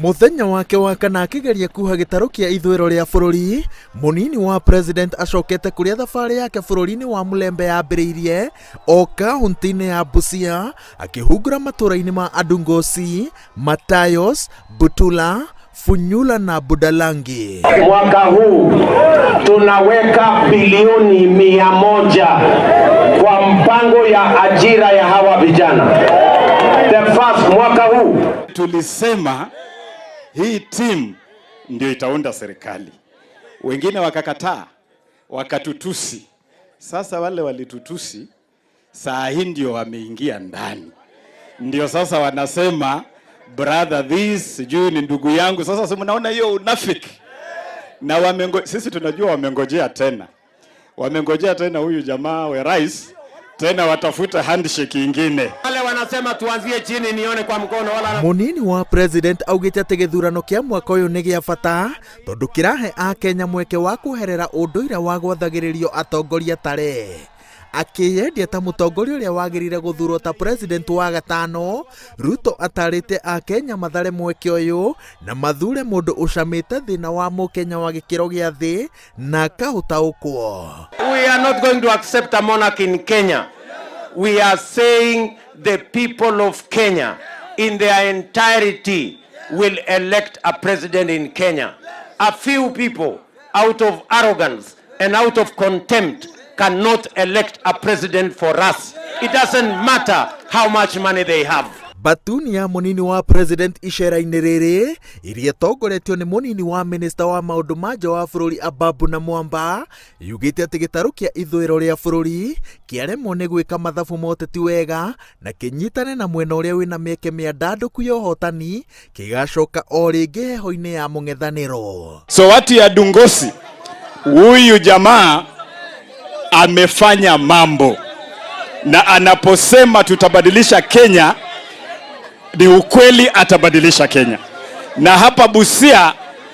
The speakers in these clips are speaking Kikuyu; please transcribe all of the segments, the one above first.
Mũthenya wake wa kana akĩgeria kuha gĩtarũ kĩa ithũĩro rĩa bũrũri, mũnini wa president acokete kũrĩa thabarĩ yake bũrũri-inĩ wa Mulembe yambĩrĩirie o kaunti-inĩ ya Busia akĩhungura matũũra-inĩ ma Adungosi, Matayos, Butula, Funyula na Budalangi. Mwaka huu tunaweka bilioni 100 kwa mpango ya ajira ya hawa vijana. The first mwaka huu tulisema hii timu ndio itaunda serikali, wengine wakakataa, wakatutusi. Sasa wale walitutusi saa hii ndio wameingia ndani, ndio sasa wanasema brother this, sijui ni ndugu yangu. Sasa si mnaona hiyo unafiki na sisi tunajua wamengojea tena, wamengojea tena huyu jamaa wa rais tena, watafuta handshake ingine. Wale wanasema tuanzie chini, nione kwa mkono wala Mũnini wa president augĩte atĩ gĩthurano kĩa mwaka ũyũ nĩ gĩa bata tondũ kĩrahe akenya mweke wa kweherera ũndũire wa gwathagĩrĩrio atongoria tare. Akĩyendia ta mũtongoria ũrĩa wagĩrĩire gũthurwo ta president wa gatano, Ruto atarĩte akenya mathare mweke ũyũ na mathure mũndũ ũcamĩte thĩna wa mũkenya wa gĩkĩro gĩa thĩ na akaũtaũkwo. We are not going to accept a monarch in Kenya. We are saying the people of Kenya in their entirety will elect a president in Kenya. A few people out of arrogance and out of contempt cannot elect a president for us. It doesn't matter how much money they have. Batuni ya mũnini wa president icera-inĩ rĩrĩ iria ĩtongoretio nĩ mũnini wa minista wa maũndũ ma nja wa bũrũri Ababu na Mwamba yugĩte atĩ gĩtarũ kĩa ithũĩro rĩa bũrũri kĩaremwo nĩ gwĩka mathabu ma ũteti wega na kĩnyitane na mwena ũrĩa wĩna mĩeke mĩandandũku ya ũhotani kĩgacoka o rĩngĩ heho-inĩ ya mũng'ethanĩro. So watu ya Dungosi, huyu jamaa amefanya mambo, na anaposema tutabadilisha Kenya ni ukweli, atabadilisha Kenya. Na hapa Busia,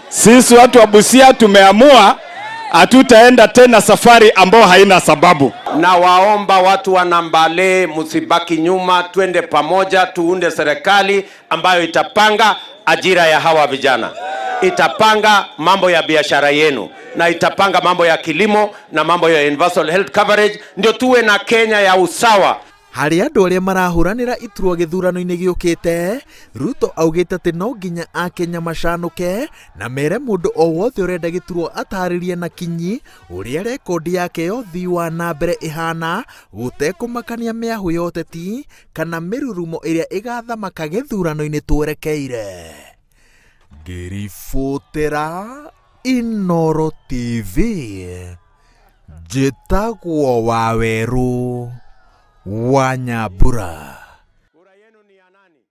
sisi watu wa Busia tumeamua hatutaenda tena safari ambayo haina sababu. Na waomba watu wa Nambale, msibaki nyuma, twende pamoja, tuunde serikali ambayo itapanga ajira ya hawa vijana, itapanga mambo ya biashara yenu, na itapanga mambo ya kilimo na mambo ya universal health coverage, ndio tuwe na Kenya ya usawa. Harĩ andũ arĩa marahũranĩra iturwa gĩthurano-inĩ gĩũkĩte, Ruto augĩte atĩ no nginya akenya macanũke na mere mũndũ o wothe ũrenda gĩturwa atarĩrie na kinyi ũrĩa rekondi yake ya ũthii wa na mbere ĩhana gũtekũmakania mĩahũ ya ũteti kana mĩrurumo ĩrĩa ĩgathamaka gĩthurano-inĩ twerekeire. Ngĩribotera Inooro TV, njĩtagwo Wawerũ wa Nyambura.